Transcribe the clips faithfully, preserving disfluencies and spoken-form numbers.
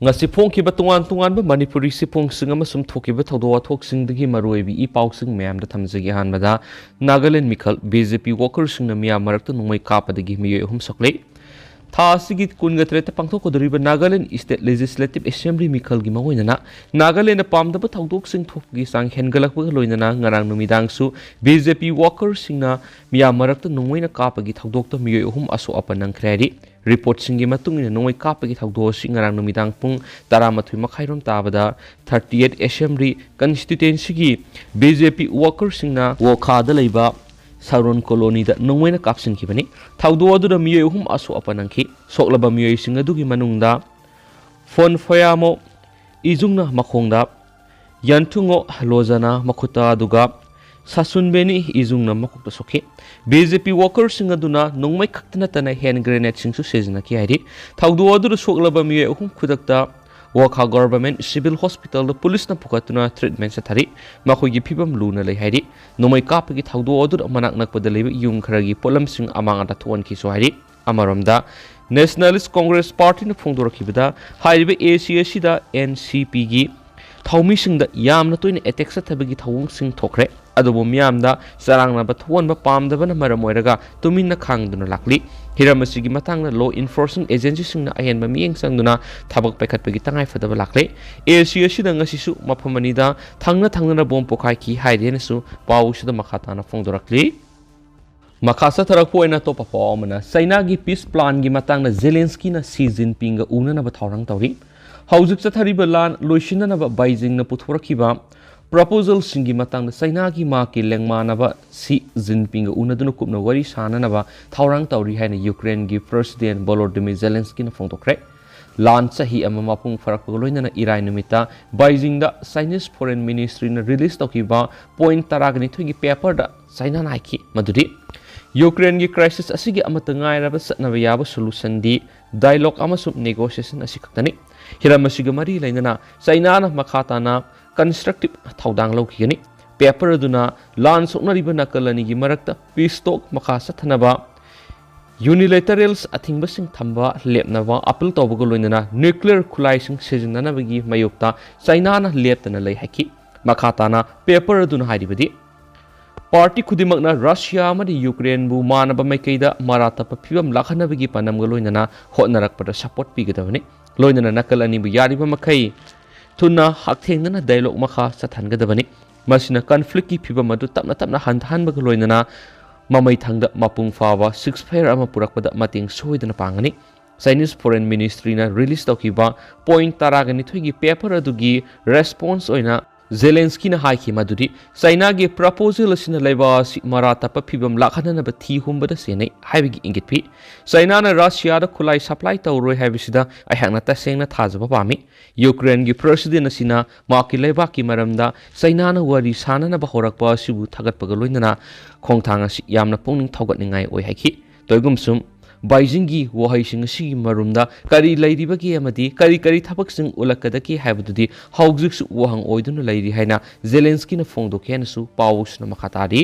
ꯉꯁꯤ ꯐꯣꯡꯈꯤꯕ ꯇꯣꯉꯥꯟ ꯇꯣꯉꯥꯟꯕ ꯃꯅꯤꯄꯨꯔꯤ ꯆꯦꯐꯣꯡꯁꯤꯡ ꯑꯃꯁꯨꯡ ꯊꯣꯛꯈꯤꯕ ꯊꯧꯗꯣꯛ ꯋꯥꯊꯣꯛꯁꯤꯡꯗꯒꯤ ꯃꯔꯨꯑꯣꯏꯕ ꯏ ꯄꯥꯎꯁꯤꯡ ꯃꯌꯥꯝꯗ ꯊꯝꯖꯒꯦ꯫ ꯑꯍꯥꯟꯕꯗ, ꯅꯥꯒꯥꯂꯦꯟ ꯃꯤꯈꯜ, ꯕꯤ ꯖꯦ ꯄꯤ ꯋꯥꯀꯔꯁꯤꯡꯅ ꯃꯤꯌꯥꯝ ꯃꯔꯛꯇ ꯅꯣꯡꯃꯩ ꯀꯥꯞꯄꯗꯒꯤ ꯃꯤꯑꯣꯏ ꯑꯍꯨꯝ ꯁꯣꯛꯂꯦ꯫ ꯊꯥ ꯑꯁꯤꯒꯤ ꯀꯨꯟꯒ ꯇꯔꯦꯠꯇ ꯄꯥꯡꯊꯣꯛꯀꯗꯧꯔꯤꯕ ꯅꯥꯒꯥꯂꯦꯟ ꯏꯁꯇꯦꯠ ꯂꯦꯖꯤꯁꯂꯦꯇꯤꯚ ꯑꯦꯁꯦꯝꯕ꯭ꯂꯤ ꯃꯤꯈꯜꯒꯤ ꯃꯥꯡꯑꯣꯏꯅꯅ ꯅꯥꯒꯥꯂꯦꯟꯗ ꯄꯥꯝꯗꯕ ꯊꯧꯗꯣꯛꯁꯤꯡ ꯊꯣꯛꯄꯒꯤ ꯆꯥꯡ ꯍꯦꯟꯒꯠꯂꯛꯄꯒ ꯂꯣꯏꯅꯅ ꯉꯔꯥꯡ ꯅꯨꯃꯤꯗꯥꯡꯁꯨ ꯕꯤ ꯖꯦ ꯄꯤ ꯋꯥꯀꯔꯁꯤꯡꯅ ꯃꯤꯌꯥꯝ ꯃꯔꯛꯇ ꯅꯣꯡꯃꯩꯅ ꯀꯥꯞꯄꯒꯤ ꯊꯧꯗꯣꯛꯇ ꯃꯤꯑꯣꯏ ꯑꯍꯨꯝ ꯑꯁꯣꯛ ꯑꯄꯟ ꯅꯪꯈ꯭ꯔꯦ ꯍꯥꯏꯔꯤ꯫ ꯔꯤꯄꯣꯔꯠꯁꯤꯡꯒꯤ ꯃꯇꯨꯡ ꯏꯟꯅ ꯅꯣꯡꯃꯩ ꯀꯥꯞꯄꯒꯤ ꯊꯧꯗꯣꯛ ꯑꯁꯤ ꯉꯔꯥꯡ ꯅꯨꯃꯤꯗꯥꯡ ꯄꯨꯡ ꯇꯔꯥꯃꯥꯊꯣꯏ ꯃꯈꯥꯏꯔꯣꯝ ꯇꯥꯕꯗ ꯊꯥꯔꯇꯤ ꯑꯩꯠ ꯑꯦꯁꯦꯝꯕ꯭ꯂꯤ ꯀꯟꯁꯇꯤꯇ꯭ꯋꯦꯟꯁꯤꯒꯤ ꯕꯤ ꯖꯦ ꯄꯤ ꯋꯥꯀꯔꯁꯤꯡꯅ ꯋꯣꯈꯥꯗ ꯂꯩꯕ ꯁꯥꯔꯣꯟ ꯀꯣꯂꯣꯅꯤꯗ ꯅꯣꯡꯃꯩꯅ ꯀꯥꯞꯁꯤꯟꯈꯤꯕꯅꯤ꯫ ꯊꯧꯗꯣꯛ ꯑꯗꯨꯗ ꯃꯤꯑꯣꯏ ꯑꯍꯨꯝ ꯑꯁꯣꯛ ꯑꯄꯟ ꯅꯪꯈꯤ꯫ ꯁꯣꯛꯂꯕ ꯃꯤꯑꯣꯏꯁꯤꯡ ꯑꯗꯨꯒꯤ ꯃꯅꯨꯡꯗ ꯐꯣꯟ ꯐꯣꯌꯥꯃꯣ ꯏꯖꯨꯡꯅ ꯃꯈꯣꯡꯗ, ꯌꯟꯊꯨꯡꯉꯣ ꯂꯣꯖꯅ ꯃꯈꯨꯠꯇ, ꯑꯗꯨꯒ ꯁꯥꯁꯨꯟꯕꯦꯅꯤ ꯏꯖꯨꯡꯅ ꯃꯀꯣꯛꯇ ꯁꯣꯛꯈꯤ꯫ ꯕꯤ ꯖꯦ ꯄꯤ ꯋꯥꯀꯔꯁꯤꯡ ꯑꯗꯨꯅ ꯅꯣꯡꯃꯩ ꯈꯛꯇ ꯅꯠꯇꯅ ꯍꯦꯟ ꯒ꯭ꯔꯦꯅꯦꯗꯁꯤꯡꯁꯨ ꯁꯤꯖꯤꯟꯅꯈꯤ ꯍꯥꯏꯔꯤ꯫ ꯊꯧꯗꯣꯛ ꯑꯗꯨꯗ ꯁꯣꯛꯂꯕ ꯃꯤꯑꯣꯏ ꯑꯍꯨꯝ ꯈꯨꯗꯛꯇ ꯋꯣꯈꯥ ꯒꯣꯚꯔꯟꯃꯦꯟꯠ ꯁꯤꯚꯤꯜ ꯍꯣꯁꯄꯤꯇꯥꯜꯗ ꯄꯨꯂꯤꯁꯅ ꯄꯨꯈꯠꯇꯨꯅ ꯇ꯭ꯔꯤꯠꯃꯦꯟꯠ ꯆꯠꯊꯔꯤ꯫ ꯃꯈꯣꯏꯒꯤ ꯐꯤꯕꯝ ꯂꯨꯅ ꯂꯩ ꯍꯥꯏꯔꯤ꯫ ꯅꯣꯡꯃꯩ ꯀꯥꯞꯄꯒꯤ ꯊꯧꯗꯣꯛ ꯑꯗꯨꯗ ꯃꯅꯥꯛ ꯅꯛꯄꯗ ꯂꯩꯕ ꯌꯨꯝ ꯈꯔꯒꯤ ꯄꯣꯠꯂꯝꯁꯤꯡ ꯑꯃꯥꯡ ꯑꯇꯥ ꯊꯣꯛꯍꯟꯈꯤꯁꯨ ꯍꯥꯏꯔꯤ꯫ ꯑꯃꯔꯣꯝꯗ, ꯅꯦꯁꯅꯦꯂꯤꯁ ꯀꯣꯡꯒ꯭ꯔꯦꯁ ꯄꯥꯔꯇꯤꯅ ꯐꯣꯡꯗꯣꯔꯛꯈꯤꯕꯗ, ꯍꯥꯏꯔꯤꯕ ꯑꯦ ꯁꯤ ꯑꯁꯤꯗ ꯑꯦꯟ ꯁꯤ ꯄꯤꯒꯤ ꯊꯧꯃꯤꯁꯤꯡꯗ ꯌꯥꯝꯅ ꯇꯣꯏꯅ ꯑꯦꯇꯦꯛ ꯆꯠꯊꯕꯒꯤ ꯊꯧꯑꯣꯡꯁꯤꯡ ꯊꯣꯛꯈ꯭ꯔꯦ꯫ ꯑꯗꯨꯕꯨ ꯃꯤꯌꯥꯝꯗ ꯆꯔꯥꯡꯅꯕ ꯊꯣꯛꯍꯟꯕ ꯄꯥꯝꯗꯕꯅ ꯃꯔꯝ ꯑꯣꯏꯔꯒ ꯇꯨꯃꯤꯟꯅ ꯈꯥꯡꯗꯨꯅ ꯂꯥꯛꯂꯤ꯫ ꯍꯤꯔꯝ ꯑꯁꯤꯒꯤ ꯃꯇꯥꯡꯗ ꯂꯣ ꯏꯟꯐꯣꯔꯁꯤꯡ ꯑꯦꯖꯦꯟꯁꯤꯁꯤꯡꯅ ꯑꯍꯦꯟꯕ ꯃꯤꯠꯌꯦꯡ ꯆꯪꯗꯨꯅ ꯊꯕꯛ ꯄꯥꯏꯈꯠꯄꯒꯤ ꯇꯉꯥꯏꯐꯗꯕ ꯂꯥꯛꯂꯦ꯫ ꯑꯦ ꯁꯤ ꯑꯁꯤꯗ ꯉꯁꯤꯁꯨ ꯃꯐꯝ ꯑꯅꯤꯗ ꯊꯪꯅ ꯊꯪꯅꯅ ꯕꯣꯝ ꯄꯣꯈꯥꯏꯈꯤ ꯍꯥꯏꯔꯦꯅꯁꯨ ꯄꯥꯎꯁꯤꯗ ꯃꯈꯥ ꯇꯥꯅ ꯐꯣꯡꯗꯣꯔꯛꯂꯤ꯫ ꯃꯈꯥ ꯆꯠꯊꯔꯛꯄ ꯑꯣꯏꯅ ꯑꯇꯣꯞꯄ ꯄꯥꯎ ꯑꯃꯅ, ꯆꯩꯅꯥꯒꯤ ꯄꯤꯁ ꯄ꯭ꯂꯥꯟꯒꯤ ꯃꯇꯥꯡꯗ ꯖꯦꯂꯦꯟꯁꯀꯤꯅ ꯁꯤ ꯖꯤꯟꯄꯤꯡꯒ ꯎꯅꯅꯕ ꯊꯧꯔꯥꯡ ꯇꯧꯔꯤ꯫ ꯍꯧꯖꯤꯛ ꯆꯠꯊꯔꯤꯕ ꯂꯥꯟ ꯂꯣꯏꯁꯤꯟꯅꯅꯕ ꯕꯩꯖꯤꯡꯅ ꯄꯨꯊꯣꯔꯛꯈꯤꯕ ꯄ꯭ꯔꯄꯣꯖꯜꯁꯤꯡꯒꯤ ꯃꯇꯥꯡꯗ ꯆꯩꯅꯥꯒꯤ ꯃꯍꯥꯛꯀꯤ ꯂꯦꯡꯃꯥꯟꯅꯕ ꯁꯤ ꯖꯤꯟꯄꯤꯡꯒ ꯎꯅꯗꯨꯅ ꯀꯨꯞꯅ ꯋꯥꯔꯤ ꯁꯥꯅꯅꯕ ꯊꯧꯔꯥꯡ ꯇꯧꯔꯤ ꯍꯥꯏꯅ ꯌꯨꯀ꯭ꯔꯦꯟꯒꯤ ꯄ꯭ꯔꯦꯁꯤꯗꯦꯟꯠ ꯚꯣꯂꯣꯗꯤꯃꯤꯔ ꯖꯦꯂꯦꯟꯁꯀꯤꯅ ꯐꯣꯡꯗꯣꯛꯈ꯭ꯔꯦ꯫ ꯂꯥꯟ ꯆꯍꯤ ꯑꯃ ꯃꯄꯨꯡ ꯐꯥꯔꯛꯄꯒ ꯂꯣꯏꯅꯅ ꯏꯔꯥꯏ ꯅꯨꯃꯤꯠꯇ ꯕꯩꯖꯤꯡꯗ ꯆꯥꯏꯅꯤꯁ ꯐꯣꯔꯦꯟ ꯃꯤꯅꯤꯁꯇ꯭ꯔꯤꯅ ꯔꯤꯂꯤꯖ ꯇꯧꯈꯤꯕ ꯄꯣꯏꯟꯠ ꯇꯔꯥꯒ ꯅꯤꯊꯣꯏꯒꯤ ꯄꯦꯄꯔꯗ ꯆꯩꯅꯥꯅ ꯍꯥꯏꯈꯤ ꯃꯗꯨꯗꯤ ꯌꯨꯀ꯭ꯔꯦꯟꯒꯤ ꯀ꯭ꯔꯥꯏꯁꯤꯁ ꯑꯁꯤꯒꯤ ꯑꯃꯠꯇ ꯉꯥꯏꯔꯕ ꯆꯠꯅꯕ ꯌꯥꯕ ꯁꯣꯂꯨꯁꯟꯗꯤ ꯗꯥꯏꯂꯣꯒ ꯑꯃꯁꯨꯡ ꯅꯦꯒꯣꯁꯤꯌꯦꯁꯟ ꯑꯁꯤꯈꯛꯇꯅꯤ꯫ ꯍꯤꯔꯝ ꯑꯁꯤꯒ ꯃꯔꯤ ꯂꯩꯅꯅ ꯆꯩꯅꯥꯅ ꯃꯈꯥ ꯇꯥꯅ ꯀꯟꯁꯇ꯭ꯔꯛꯇꯤꯕ ꯊꯧꯗꯥꯡ ꯂꯧꯈꯤꯒꯅꯤ꯫ ꯄꯦꯄꯔ ꯑꯗꯨꯅ ꯂꯥꯟ ꯁꯣꯛꯅꯔꯤꯕ ꯅꯥꯀꯜ ꯑꯅꯤꯒꯤ ꯃꯔꯛꯇ ꯄꯤꯁ ꯇꯣꯛ ꯃꯈꯥ ꯆꯠꯊꯅꯕ Unilaterals ꯑꯊꯤꯡꯕꯁꯤꯡ ꯊꯝꯕ ꯂꯦꯞꯅꯕ ꯑꯥꯄꯤꯜ ꯇꯧꯕꯒ ꯂꯣꯏꯅꯅ ꯅ꯭ꯌꯨꯀ꯭ꯂꯤꯌꯔ ꯈꯨꯠꯂꯥꯏꯁꯤꯡ ꯁꯤꯖꯤꯟꯅꯅꯕꯒꯤ ꯃꯥꯌꯣꯛꯇ ꯆꯥꯏꯅꯥꯅ ꯂꯦꯞꯇꯅ ꯂꯩ ꯍꯥꯏꯈꯤ꯫ ꯃꯈꯥ ꯇꯥꯅ ꯄꯦꯄꯔ ꯑꯗꯨꯅ ꯍꯥꯏꯔꯤꯕꯗꯤ, ꯄꯥꯔꯇꯤ ꯈꯨꯗꯤꯡꯃꯛꯅ ꯔꯁꯤꯌꯥ ꯑꯃꯗꯤ ꯌꯨꯀ꯭ꯔꯦꯟꯕꯨ ꯃꯥꯟꯅꯕ ꯃꯥꯏꯀꯩꯗ ꯃꯔꯥ ꯇꯞꯄ ꯐꯤꯕꯝ ꯂꯥꯛꯍꯟꯅꯕꯒꯤ ꯄꯥꯟꯗꯝꯒ ꯂꯣꯏꯅꯅ ꯍꯣꯠꯅꯔꯛꯄꯗ ꯁꯄꯣꯔꯠ ꯄꯤꯒꯗꯕꯅꯤ꯫ ꯂꯣꯏꯅꯅ ꯅꯥꯀꯜ ꯑꯅꯤꯕꯨ ꯌꯥꯔꯤꯕ ꯃꯈꯩ ꯊꯨꯅ ꯍꯛꯊꯦꯡꯅꯅ ꯗꯥꯏꯂꯣꯒ ꯃꯈꯥ ꯆꯠꯊꯍꯟꯒꯗꯕꯅꯤ꯫ ꯃꯁꯤꯅ ꯀꯟꯐ꯭ꯂꯤꯛꯀꯤ ꯐꯤꯕꯝ ꯑꯗꯨ ꯇꯞꯅ ꯇꯞꯅ ꯍꯟꯊꯍꯟꯕꯒ ꯂꯣꯏꯅꯅ ꯃꯃꯩꯊꯪꯗ ꯃꯄꯨꯡ ꯐꯥꯕ ꯁꯤꯖꯐꯌꯔ ꯑꯃ ꯄꯨꯔꯛꯄꯗ ꯃꯇꯦꯡ ꯁꯣꯏꯗꯅ ꯄꯥꯡꯒꯅꯤ꯫ ꯆꯥꯏꯅꯤꯁ ꯐꯣꯔꯦꯟ ꯃꯤꯅꯤꯁꯇ꯭ꯔꯤꯅ ꯔꯤꯂꯤꯖ ꯇꯧꯈꯤꯕ ꯄꯣꯏꯟꯠ ꯇꯔꯥꯒ ꯅꯤꯊꯣꯏꯒꯤ ꯄꯦꯄꯔ ꯑꯗꯨꯒꯤ ꯔꯦꯁꯄꯣꯟꯁ ꯑꯣꯏꯅ ꯖꯦꯂꯦꯟꯁꯀꯤꯅ ꯍꯥꯏꯈꯤ ꯃꯗꯨꯗꯤ ꯆꯥꯏꯅꯥꯒꯤ ꯄ꯭ꯔꯄꯣꯖꯦꯜ ꯑꯁꯤꯅ ꯂꯩꯕꯥꯛ ꯑꯁꯤ ꯃꯔꯥ ꯇꯞꯄ ꯐꯤꯕꯝ ꯂꯥꯛꯍꯟꯅꯅꯕ ꯊꯤ ꯍꯨꯝꯕꯗ ꯁꯦꯟꯅꯩ ꯍꯥꯏꯕꯒꯤ ꯏꯪꯒꯤꯠ ꯄꯤ꯫ ꯆꯥꯏꯅꯥꯅ ꯔꯁꯤꯌꯥꯗ ꯈꯨꯠꯂꯥꯏ ꯁꯄ꯭ꯂꯥꯏ ꯇꯧꯔꯣꯏ ꯍꯥꯏꯕꯁꯤꯗ ꯑꯩꯍꯥꯛꯅ ꯇꯁꯦꯡꯅ ꯊꯥꯖꯕ ꯄꯥꯝꯃꯤ꯫ ꯌꯨꯀ꯭ꯔꯦꯟꯒꯤ ꯄ꯭ꯔꯦꯁꯤꯗꯦꯟ ꯑꯁꯤꯅ ꯃꯍꯥꯛꯀꯤ ꯂꯩꯕꯥꯛꯀꯤ ꯃꯔꯝꯗ ꯆꯥꯏꯅꯥꯅ ꯋꯥꯔꯤ ꯁꯥꯅꯅꯕ ꯍꯧꯔꯛꯄ ꯑꯁꯤꯕꯨ ꯊꯥꯒꯠꯄꯒ ꯂꯣꯏꯅꯅ ꯈꯣꯡꯊꯥꯡ ꯑꯁꯤ ꯌꯥꯝꯅ ꯄꯨꯛꯅꯤꯡ ꯊꯧꯒꯠꯅꯤꯡꯉꯥꯏ ꯑꯣꯏ ꯍꯥꯏꯈꯤ꯫ ꯇꯣꯏꯒꯨꯝꯁꯨꯝ ꯕꯥꯏꯖꯤꯡꯒꯤ ꯋꯥꯍꯩꯁꯤꯡ ꯑꯁꯤꯒꯤ ꯃꯔꯨꯝꯗ ꯀꯔꯤ ꯂꯩꯔꯤꯕꯒꯦ ꯑꯃꯗꯤ ꯀꯔꯤ ꯀꯔꯤ ꯊꯕꯛꯁꯤꯡ ꯎꯠꯂꯛꯀꯗꯒꯦ ꯍꯥꯏꯕꯗꯨꯗꯤ ꯍꯧꯖꯤꯛꯁꯨ ꯋꯥꯍꯪ ꯑꯣꯏꯗꯨꯅ ꯂꯩꯔꯤ ꯍꯥꯏꯅ ꯖꯦꯂꯦꯟꯁꯀꯤꯅ ꯐꯣꯡꯗꯣꯛꯈꯤ ꯍꯥꯏꯅꯁꯨ ꯄꯥꯎꯁꯤꯅ ꯃꯈꯥ ꯇꯥꯔꯤ꯫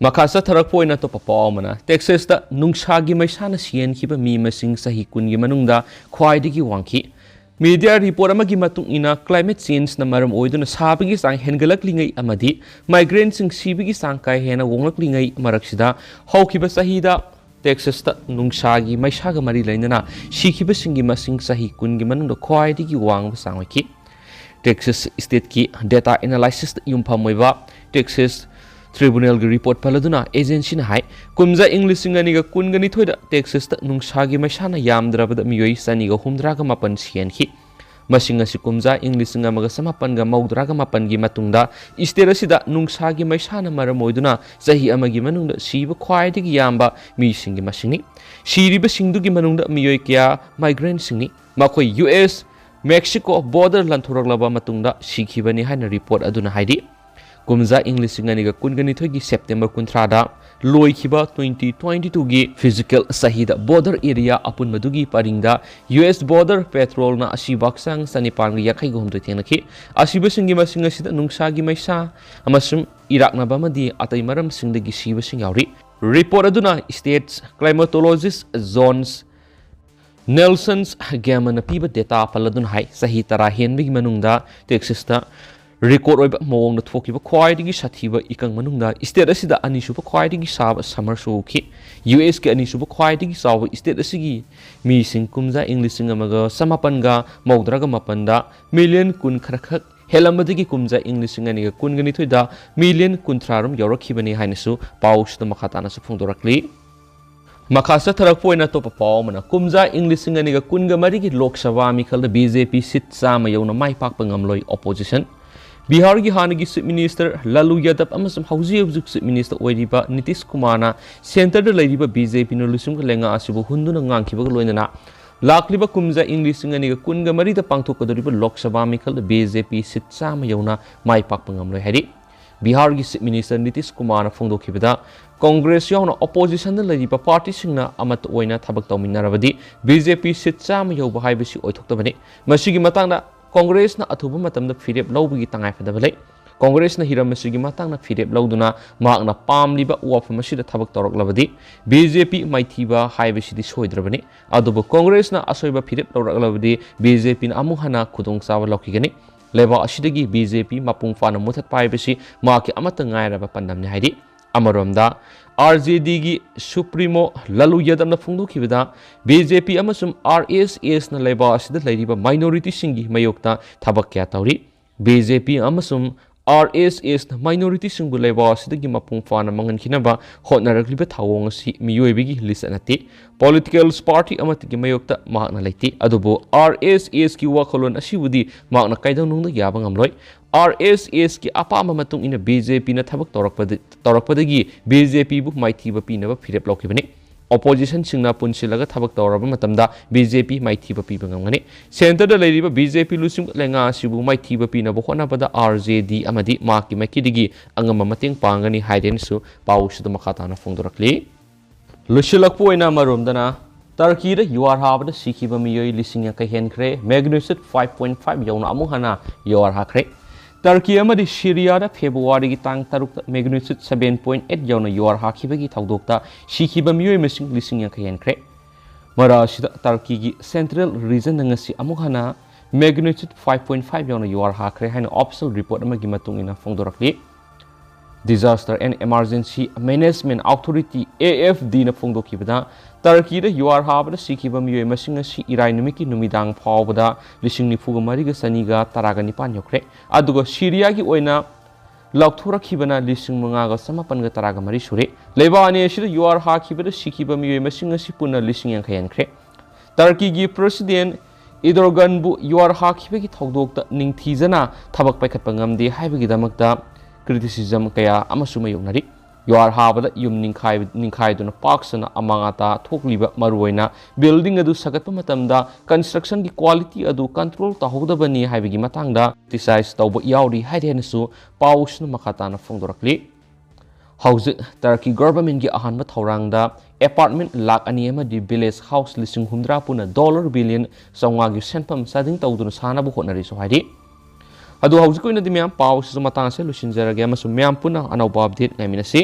ꯃꯈꯥ ꯆꯠꯊꯔꯛꯄ ꯑꯣꯏꯅ ꯑꯇꯣꯞꯄ ꯄꯥꯎ ꯑꯃꯅ, ꯇꯦꯛꯁꯥꯁꯇ ꯅꯨꯡꯁꯥꯒꯤ ꯃꯩꯁꯥꯅ ꯁꯤꯍꯟꯈꯤꯕ ꯃꯤ ꯃꯁꯤꯡ ꯆꯍꯤ ꯀꯨꯟꯒꯤ ꯃꯅꯨꯡꯗ ꯈ꯭ꯋꯥꯏꯗꯒꯤ ꯋꯥꯡꯈꯤ꯫ ꯃꯤꯗꯤꯌꯥ ꯔꯤꯄꯣꯔꯠ ꯑꯃꯒꯤ ꯃꯇꯨꯡ ꯏꯟꯅ, ꯀ꯭ꯂꯥꯏꯃꯦꯠ ꯆꯦꯟꯖꯅ ꯃꯔꯝ ꯑꯣꯏꯗꯨꯅ ꯁꯥꯕꯒꯤ ꯆꯥꯡ ꯍꯦꯟꯒꯠꯂꯛꯂꯤꯉꯩ ꯑꯃꯗꯤ ꯃꯥꯏꯒ꯭ꯔꯦꯟꯁꯤꯡ ꯁꯤꯕꯒꯤ ꯆꯥꯡ ꯀꯥ ꯍꯦꯟꯅ ꯋꯥꯡꯂꯛꯂꯤꯉꯩ ꯃꯔꯛꯁꯤꯗ, ꯍꯧꯈꯤꯕ ꯆꯍꯤꯗ ꯇꯦꯛꯁꯥꯁꯇ ꯅꯨꯡꯁꯥꯒꯤ ꯃꯩꯁꯥꯒ ꯃꯔꯤ ꯂꯩꯅꯅ ꯁꯤꯈꯤꯕꯁꯤꯡꯒꯤ ꯃꯁꯤꯡ ꯆꯍꯤ ꯀꯨꯟꯒꯤ ꯃꯅꯨꯡꯗ ꯈ꯭ꯋꯥꯏꯗꯒꯤ ꯋꯥꯡꯕ ꯆꯥꯡ ꯑꯣꯏꯈꯤ꯫ ꯇꯦꯛꯁꯥꯁ ꯁ꯭ꯇꯦꯠꯀꯤ ꯗꯦꯇꯥ ꯑꯦꯅꯥꯂꯥꯏꯁꯤꯁꯇ ꯌꯨꯝꯐꯝ ꯑꯣꯏꯕ ꯇꯦꯛꯁꯥꯁ ꯇ꯭ꯔꯤꯕꯨꯅꯦꯜꯒꯤ ꯔꯤꯄꯣꯔꯠ ꯄꯜꯂꯗꯨꯅ ꯑꯦꯖꯦꯟꯁꯤꯅ ꯍꯥꯏ, ꯀꯨꯝꯖꯥ ꯏꯪ ꯂꯤꯁꯤꯡ ꯑꯅꯤꯒ ꯀꯨꯟꯒ ꯅꯤꯊꯣꯏꯗ ꯇꯦꯛꯁꯥꯁꯇ ꯅꯨꯡꯁꯥꯒꯤ ꯃꯩꯁꯥꯅ ꯌꯥꯝꯗ꯭ꯔꯕꯗ ꯃꯤꯑꯣꯏ ꯆꯅꯤꯒ ꯍꯨꯝꯗ꯭ꯔꯥꯒ ꯃꯥꯄꯟ ꯁꯤꯍꯟꯈꯤ꯫ ꯃꯁꯤꯡ ꯑꯁꯤ ꯀꯨꯝꯖꯥ ꯏꯪ ꯂꯤꯁꯤꯡ ꯑꯃꯒ ꯆꯃꯥꯄꯟꯒ ꯃꯧꯗ꯭ꯔꯥꯒ ꯃꯥꯄꯟꯒꯤ ꯃꯇꯨꯡꯗ ꯁ꯭ꯇꯦꯠ ꯑꯁꯤꯗ ꯅꯨꯡꯁꯥꯒꯤ ꯃꯩꯁꯥꯅ ꯃꯔꯝ ꯑꯣꯏꯗꯨꯅ ꯆꯍꯤ ꯑꯃꯒꯤ ꯃꯅꯨꯡꯗ ꯁꯤꯕ ꯈ꯭ꯋꯥꯏꯗꯒꯤ ꯌꯥꯝꯕ ꯃꯤꯁꯤꯡꯒꯤ ꯃꯁꯤꯡꯅꯤ꯫ ꯁꯤꯔꯤꯕꯁꯤꯡꯗꯨꯒꯤ ꯃꯅꯨꯡꯗ ꯃꯤꯑꯣꯏ ꯀꯌꯥ ꯃꯥꯏꯒ꯭ꯔꯦꯟꯁꯤꯡꯅꯤ꯫ ꯃꯈꯣꯏ ꯌꯨ ꯑꯦꯁ ꯃꯦꯛꯁꯤꯀꯣ ꯕꯣꯔꯗꯔ ꯂꯥꯟꯊꯣꯔꯛꯂꯕ ꯃꯇꯨꯡꯗ ꯁꯤꯈꯤꯕꯅꯤ ꯍꯥꯏꯅ ꯔꯤꯄꯣꯔꯠ ꯑꯗꯨꯅ ꯍꯥꯏꯔꯤ꯫ ꯀꯨꯝꯖꯥ ꯏꯪ ꯂꯤꯁꯤꯡ ꯑꯅꯤꯒ ꯀꯨꯟꯒ ꯅꯤꯊꯣꯏꯒꯤ ꯁꯦꯞꯇꯦꯝꯕꯔ ꯀꯨꯟꯊ꯭ꯔꯥꯗ ꯂꯣꯏꯈꯤꯕ twenty twenty-twoꯒꯤ ꯐꯤꯖꯤꯀꯦꯜ ꯆꯍꯤꯗ ꯕꯣꯔꯗꯔ ꯑꯦꯔꯤꯌꯥ ꯑꯄꯨꯟꯕꯗꯨꯒꯤ ꯄꯔꯤꯡꯗ ꯌꯨ ꯑꯦꯁ ꯕꯣꯔꯗꯔ ꯄꯦꯇ꯭ꯔꯣꯜꯅ ꯑꯁꯤꯕ ꯍꯛꯆꯥꯡ ꯆꯅꯤꯄꯥꯟꯒ ꯌꯥꯡꯈꯩꯒ ꯍꯨꯝꯗꯣꯏ ꯊꯦꯡꯅꯈꯤ꯫ ꯑꯁꯤꯕꯁꯤꯡꯒꯤ ꯃꯁꯤꯡ ꯑꯁꯤꯗ ꯅꯨꯡꯁꯥꯒꯤ ꯃꯩꯁꯥ ꯑꯃꯁꯨꯡ ꯏꯔꯥꯛꯅꯕ ꯑꯃꯗꯤ ꯑꯇꯩ ꯃꯔꯝꯁꯤꯡꯗꯒꯤ ꯁꯤꯕꯁꯤꯡ ꯌꯥꯎꯔꯤ꯫ Report ꯑꯗꯨꯅ states climatologist Johns Nelson Gammon ꯅ ꯄꯤꯕ data ꯄꯜꯂꯗꯨꯅ ꯍꯥꯏ, ꯆꯍꯤ ꯇꯔꯥ ꯍꯦꯟꯕꯒꯤ ꯃꯅꯨꯡꯗ Texas ꯇ record ꯑꯣꯏꯕ ꯃꯑꯣꯡꯗ ꯊꯣꯛꯈꯤꯕ ꯈ꯭ꯋꯥꯏꯗꯒꯤ ꯁꯥꯊꯤꯕ ꯏꯀꯪ ꯃꯅꯨꯡꯗ state ꯑꯁꯤꯗ ꯑꯅꯤꯁꯨꯕ ꯈ꯭ꯋꯥꯏꯗꯒꯤ ꯁꯥꯕ summer ꯁꯨ ꯎꯈꯤ꯫ ꯌꯨ ꯑꯦꯁ ꯀꯤ ꯑꯅꯤꯁꯨꯕ ꯈ꯭ꯋꯥꯏꯗꯒꯤ ꯆꯥꯎꯕ state ꯑꯁꯤꯒꯤ ꯃꯤꯁꯤꯡ ꯀꯨꯝꯖꯥ ꯏꯪ ꯂꯤꯁꯤꯡ ꯑꯃꯒ ꯆꯃꯥꯄꯟꯒ ꯃꯧꯗ꯭ꯔꯥꯒ ꯃꯥꯄꯟꯗ million ꯀꯨꯟ ꯈꯔ ꯈꯛ ꯍꯦꯜꯂꯝꯕꯗꯒꯤ ꯀꯨꯝꯖꯥ ꯏꯪ ꯂꯤꯁꯤꯡ ꯑꯅꯤꯒ ꯀꯨꯟꯒ ꯅꯤꯊꯣꯏꯗ million ꯀꯨꯟꯊ꯭ꯔꯥ ꯔꯣꯝ ꯌꯧꯔꯛꯈꯤꯕꯅꯤ ꯍꯥꯏꯅꯁꯨ ꯄꯥꯎꯁꯤꯗ ꯃꯈꯥ ꯇꯥꯅꯁꯨ ꯐꯣꯡꯗꯣꯔꯛꯂꯤ꯫ ꯃꯈꯥ ꯆꯠꯊꯔꯛꯄ ꯑꯣꯏꯅ ꯑꯇꯣꯞꯄ ꯄꯥꯎ ꯑꯃꯅ, ꯀꯨꯝꯖꯥ ꯏꯪ ꯂꯤꯁꯤꯡ ꯑꯅꯤꯒ ꯀꯨꯟꯒ ꯃꯔꯤꯒꯤ ꯂꯣꯛ ꯁꯚꯥ ꯃꯤꯈꯜꯗ ꯕꯤ ꯖꯦ ꯄꯤ seat ꯆꯥꯝꯃ ꯌꯧꯅ ꯃꯥꯏ ꯄꯥꯛꯄ ꯉꯝꯂꯣꯏ opposition꯫ ꯕꯤꯍꯥꯔꯒꯤ ꯍꯥꯟꯅꯒꯤ Chief Minister ꯂꯥꯂꯨ ꯌꯥꯗꯕ ꯑꯃꯁꯨꯡ ꯍꯧꯖꯤꯛ ꯍꯧꯖꯤꯛ Chief Minister ꯑꯣꯏꯔꯤꯕ ꯅꯤꯇꯤꯁ ꯀꯨꯃꯥꯔꯅ centre ꯗ ꯂꯩꯔꯤꯕ ꯕꯤ ꯖꯦ ꯄꯤꯅ ꯂꯨꯆꯤꯡꯕ ꯂꯩꯉꯥꯛ ꯑꯁꯤꯕꯨ ꯍꯨꯟꯗꯨꯅ ꯉꯥꯡꯈꯤꯕꯒ ꯂꯣꯏꯅꯅ ꯂꯥꯛꯂꯤꯕ ꯀꯨꯝꯖꯥ ꯏꯪ ꯂꯤꯁꯤꯡ ꯑꯅꯤꯒ ꯀꯨꯟꯒ ꯃꯔꯤꯗ ꯄꯥꯡꯊꯣꯛꯀꯗꯧꯔꯤꯕ ꯂꯣꯛ ꯁꯚꯥ ꯃꯤꯈꯜꯗ ꯕꯤ ꯖꯦ ꯄꯤ seat ꯆꯥꯝꯃ ꯌꯧꯅ ꯃꯥꯏ ꯄꯥꯛꯄ ꯉꯝꯂꯣꯏ ꯍꯥꯏꯔꯤ꯫ ꯕꯤꯍꯥꯔꯒꯤ Chief Minister ꯅꯤꯇꯤꯁ ꯀꯨꯃꯥꯔꯅ ꯐꯣꯡꯗꯣꯛꯈꯤꯕꯗ, ꯀꯣꯡꯒ꯭ꯔꯦꯁ ꯌꯥꯎꯅ opposition ꯗ ꯂꯩꯔꯤꯕ party ꯁꯤꯡꯅ ꯑꯃꯠꯇ ꯑꯣꯏꯅ ꯊꯕꯛ ꯇꯧꯃꯤꯟꯅꯔꯕꯗꯤ ꯕꯤ ꯖꯦ ꯄꯤ seat ꯆꯥꯝꯃ ꯌꯧꯕ ꯍꯥꯏꯕꯁꯤ ꯑꯣꯏꯊꯣꯛꯇꯕꯅꯤ꯫ ꯃꯁꯤꯒꯤ ꯃꯇꯥꯡꯗ ꯀꯣꯡꯒ꯭ꯔꯦꯁꯅ ꯑꯊꯨꯕ ꯃꯇꯝꯗ ꯐꯤꯔꯦꯞ ꯂꯧꯕꯒꯤ ꯇꯉꯥꯏꯐꯗꯕ ꯂꯩ꯫ ꯀꯣꯡꯒ꯭ꯔꯦꯁꯅ ꯍꯤꯔꯝ ꯑꯁꯤꯒꯤ ꯃꯇꯥꯡꯗ ꯐꯤꯔꯦꯞ ꯂꯧꯗꯨꯅ ꯃꯍꯥꯛꯅ ꯄꯥꯝꯂꯤꯕ ꯋꯥꯐꯝ ꯑꯁꯤꯗ ꯊꯕꯛ ꯇꯧꯔꯛꯂꯕꯗꯤ ꯕꯤ ꯖꯦ ꯄꯤ ꯃꯥꯏꯊꯤꯕ ꯍꯥꯏꯕꯁꯤꯗꯤ ꯁꯣꯏꯗ꯭ꯔꯕꯅꯤ꯫ ꯑꯗꯨꯕꯨ ꯀꯣꯡꯒ꯭ꯔꯦꯁꯅ ꯑꯁꯣꯏꯕ ꯐꯤꯔꯦꯞ ꯂꯧꯔꯛꯂꯕꯗꯤ ꯕꯤ ꯖꯦ ꯄꯤꯅ ꯑꯃꯨꯛ ꯍꯟꯅ ꯈꯨꯗꯣꯡꯆꯥꯕ ꯂꯧꯈꯤꯒꯅꯤ꯫ ꯂꯩꯕꯥꯛ ꯑꯁꯤꯗꯒꯤ ꯕꯤ ꯖꯦ ꯄꯤ ꯃꯄꯨꯡ ꯐꯥꯅ ꯃꯨꯊꯠꯄ ꯍꯥꯏꯕꯁꯤ ꯃꯍꯥꯛꯀꯤ ꯑꯃꯠꯇ ꯉꯥꯏꯔꯕ ꯄꯥꯟꯗꯝꯅꯤ ꯍꯥꯏꯔꯤ꯫ ꯑꯃꯔꯣꯝꯗ, ꯑꯥꯔ ꯖꯦ ꯗꯤꯒꯤ supremo ꯂꯥꯂꯨ ꯌꯥꯗꯕꯅ ꯐꯣꯡꯗꯣꯛꯈꯤꯕꯗ, ꯕꯤ ꯖꯦ ꯄꯤ ꯑꯃꯁꯨꯡ ꯑꯥꯔ ꯑꯦꯁ ꯑꯦꯁꯅ ꯂꯩꯕꯥꯛ ꯑꯁꯤꯗ ꯂꯩꯔꯤꯕ minority ꯁꯤꯡꯒꯤ ꯃꯥꯌꯣꯛꯇ ꯊꯕꯛ ꯀꯌꯥ ꯇꯧꯔꯤ꯫ ꯕꯤ ꯖꯦ ꯄꯤ ꯑꯃꯁꯨꯡ ꯑꯥꯔ ꯑꯦꯁ ꯑꯦꯁꯅ minority ꯁꯤꯡꯕꯨ ꯂꯩꯕꯥꯛ ꯑꯁꯤꯗꯒꯤ ꯃꯄꯨꯡ ꯐꯥꯅ ꯃꯥꯡꯍꯟꯈꯤꯅꯕ ꯍꯣꯠꯅꯔꯛꯂꯤꯕ ꯊꯧꯑꯣꯡ ꯑꯁꯤ ꯃꯤꯑꯣꯏꯕꯒꯤ ꯂꯤꯆꯠ ꯅꯠꯇꯦ꯫ Political party ꯑꯃꯠꯇꯒꯤ ꯃꯥꯌꯣꯛꯇ ꯃꯍꯥꯛꯅ ꯂꯩꯇꯦ꯫ ꯑꯗꯨꯕꯨ ꯑꯥꯔ ꯑꯦꯁ ꯑꯦꯁꯀꯤ ꯋꯥꯈꯜꯂꯣꯟ ꯑꯁꯤꯕꯨꯗꯤ ꯃꯍꯥꯛꯅ ꯀꯩꯗꯧꯅꯨꯡꯗ ꯌꯥꯕ ꯉꯝꯂꯣꯏ꯫ ꯑꯥꯔ ꯑꯦꯁ ꯑꯦꯁꯀꯤ ꯑꯄꯥꯝꯕ ꯃꯇꯨꯡ ꯏꯟꯅ ꯕꯤ ꯖꯦ ꯄꯤꯅ ꯊꯕꯛ ꯇꯧꯔꯛꯄꯗ-, ꯇꯧꯔꯛꯄꯗꯒꯤ ꯕꯤ ꯖꯦ ꯄꯤꯕꯨ ꯃꯥꯏꯊꯤꯕ ꯄꯤꯅꯕ ꯐꯤꯔꯦꯞ ꯂꯧꯈꯤꯕꯅꯤ꯫ Opposition ꯁꯤꯡꯅ ꯄꯨꯟꯁꯤꯜꯂꯒ ꯊꯕꯛ ꯇꯧꯔꯕ ꯃꯇꯝꯗ ꯕꯤ ꯖꯦ ꯄꯤ ꯃꯥꯏꯊꯤꯕ ꯄꯤꯕ ꯉꯝꯒꯅꯤ꯫ Centre ꯗ ꯂꯩꯔꯤꯕ ꯕꯤ ꯖꯦ ꯄꯤ ꯂꯨꯆꯤꯡꯕ ꯂꯩꯉꯥꯛ ꯑꯁꯤꯕꯨ ꯃꯥꯏꯊꯤꯕ ꯄꯤꯅꯕ ꯍꯣꯠꯅꯕꯗ ꯑꯥꯔ ꯖꯦ ꯗꯤ ꯑꯃꯗꯤ ꯃꯍꯥꯛꯀꯤ ꯃꯥꯏꯀꯩꯗꯒꯤ ꯑꯉꯝꯕ ꯃꯇꯦꯡ ꯄꯥꯡꯒꯅꯤ ꯍꯥꯏꯗꯦꯅꯁꯨ ꯄꯥꯎꯁꯤꯗ ꯃꯈꯥ ꯇꯥꯅ ꯐꯣꯡꯗꯣꯔꯛꯂꯤ꯫ ꯂꯣꯏꯁꯤꯜꯂꯛꯄ ꯑꯣꯏꯅ ꯑꯃꯔꯣꯝꯗꯅ, ꯇꯔꯀꯤꯗ ꯌꯨꯍꯥꯔ ꯍꯥꯕꯗ ꯁꯤꯈꯤꯕ ꯃꯤꯑꯣꯏ ꯂꯤꯁꯤꯡ ꯌꯥꯡꯈꯩ ꯍꯦꯟꯈ꯭ꯔꯦ꯫ Magnitude five point five ꯌꯧꯅ ꯑꯃꯨꯛ ꯍꯟꯅ ꯌꯨꯍꯥꯔ ꯍꯥꯈ꯭ꯔꯦ꯫ ꯇꯔꯀꯤ ꯑꯃꯗꯤ ꯁꯤꯔꯤꯌꯥꯗ ꯐꯦꯕ꯭ꯔꯨꯋꯥꯔꯤꯒꯤ ꯇꯥꯡ ꯇꯔꯨꯛꯇ magnitude seven point eight ꯌꯧꯅ ꯌꯨꯍꯥꯔ ꯍꯥꯈꯤꯕꯒꯤ ꯊꯧꯗꯣꯛꯇ ꯁꯤꯈꯤꯕ ꯃꯤꯑꯣꯏ ꯃꯁꯤꯡ ꯂꯤꯁꯤꯡ ꯌꯥꯡꯈꯩ ꯍꯦꯟꯈ꯭ꯔꯦ꯫ ꯃꯔꯛ ꯑꯁꯤꯗ ꯇꯔꯀꯤꯒꯤ central regionꯗ ꯉꯁꯤ ꯑꯃꯨꯛ ꯍꯟꯅ magnitude five point five ꯌꯧꯅ ꯌꯨꯍꯥꯔ ꯍꯥꯈ꯭ꯔꯦ ꯍꯥꯏꯅ official report ꯑꯃꯒꯤ ꯃꯇꯨꯡ ꯏꯟꯅ ꯐꯣꯡꯗꯣꯔꯛꯂꯤ꯫ Disaster and Emergency Management Authority, AFDꯅ ꯐꯣꯡꯗꯣꯛꯈꯤꯕꯗ, ꯇꯔꯀꯤꯗ ꯌꯨꯍꯥꯔ ꯍꯥꯕꯗ ꯁꯤꯈꯤꯕ ꯃꯤꯑꯣꯏ ꯃꯁꯤꯡ ꯑꯁꯤ ꯏꯔꯥꯏ ꯅꯨꯃꯤꯠꯀꯤ ꯅꯨꯃꯤꯗꯥꯡ ꯐꯥꯎꯕꯗ ꯂꯤꯁꯤꯡ ꯅꯤꯐꯨꯒ ꯃꯔꯤꯒ ꯆꯅꯤꯒ ꯇꯔꯥꯒ ꯅꯤꯄꯥꯟ ꯌꯧꯈ꯭ꯔꯦ꯫ ꯑꯗꯨꯒ ꯁꯤꯔꯤꯌꯥꯒꯤ ꯑꯣꯏꯅ ꯂꯥꯎꯊꯣꯔꯛꯈꯤꯕꯅ ꯂꯤꯁꯤꯡ ꯃꯉꯥꯒ ꯆꯃꯥꯄꯟꯒ ꯇꯔꯥꯒ ꯃꯔꯤ ꯁꯨꯔꯦ꯫ ꯂꯩꯕꯥꯛ ꯑꯅꯤ ꯑꯁꯤꯗ ꯌꯨꯍꯥꯔ ꯍꯥꯈꯤꯕꯗ ꯁꯤꯈꯤꯕ ꯃꯤꯑꯣꯏ ꯃꯁꯤꯡ ꯑꯁꯤ ꯄꯨꯟꯅ ꯂꯤꯁꯤꯡ ꯌꯥꯡꯈꯩ ꯍꯦꯟꯈ꯭ꯔꯦ꯫ ꯇꯔꯀꯤꯒꯤ President Erdoganꯕꯨ ꯌꯨꯍꯥꯔ ꯍꯥꯈꯤꯕꯒꯤ ꯊꯧꯗꯣꯛꯇ ꯅꯤꯡꯊꯤꯖꯅ ꯊꯕꯛ ꯄꯥꯏꯈꯠꯄ ꯉꯝꯗꯦ ꯍꯥꯏꯕꯒꯤꯗꯃꯛꯇ criticism ꯀꯌꯥ ꯑꯃꯁꯨ ꯃꯥꯌꯣꯛꯅꯔꯤ꯫ ꯌꯨꯍꯥꯔ ꯍꯥꯕꯗ ꯌꯨꯝ ꯅꯤꯡꯈꯥꯏ-, ꯅꯤꯡꯈꯥꯏꯗꯨꯅ ꯄꯥꯛ ꯁꯟꯅ ꯑꯃꯥꯡ ꯑꯇꯥ ꯊꯣꯛꯂꯤꯕ, ꯃꯔꯨꯑꯣꯏꯅ building ꯑꯗꯨ ꯁꯥꯒꯠꯄ ꯃꯇꯝꯗ constructionꯒꯤ quality ꯑꯗꯨ control ꯇꯧꯍꯧꯗꯕꯅꯤ ꯍꯥꯏꯕꯒꯤ ꯃꯇꯥꯡꯗ criticize ꯇꯧꯕ ꯌꯥꯎꯔꯤ ꯍꯥꯏꯗꯦꯅꯁꯨ ꯄꯥꯎꯁꯤꯅ ꯃꯈꯥ ꯇꯥꯅ ꯐꯣꯡꯗꯣꯔꯛꯂꯤ꯫ ꯍꯧꯖꯤꯛ ꯇꯔꯀꯤ governmentꯀꯤ ꯑꯍꯥꯟꯕ ꯊꯧꯔꯥꯡꯗ apartment ꯂꯥꯈ ꯑꯅꯤ ꯑꯃꯗꯤ village house ꯂꯤꯁꯤꯡ ꯍꯨꯝꯗ꯭ꯔꯥ ꯄꯨꯟꯅ dollar billion ꯆꯥꯝꯃꯉꯥꯒꯤ ꯁꯦꯟꯐꯝ ꯆꯥꯗꯤꯡ ꯇꯧꯗꯨꯅ ꯁꯥꯅꯕ ꯍꯣꯠꯅꯔꯤꯁꯨ ꯍꯥꯏꯔꯤ꯫ ꯑꯗꯨ ꯍꯧꯖꯤꯛꯀꯤ ꯑꯣꯏꯅꯗꯤ ꯃꯌꯥꯝ ꯄꯥꯎꯁꯤꯁꯨ ꯃꯇꯥꯡ ꯑꯁꯤꯗ ꯂꯣꯏꯁꯤꯟꯖꯔꯒꯦ ꯑꯃꯁꯨꯡ ꯃꯌꯥꯝ ꯄꯨꯟꯅ ꯑꯅꯧꯕ update ꯉꯥꯏꯃꯤꯟꯅꯁꯤ꯫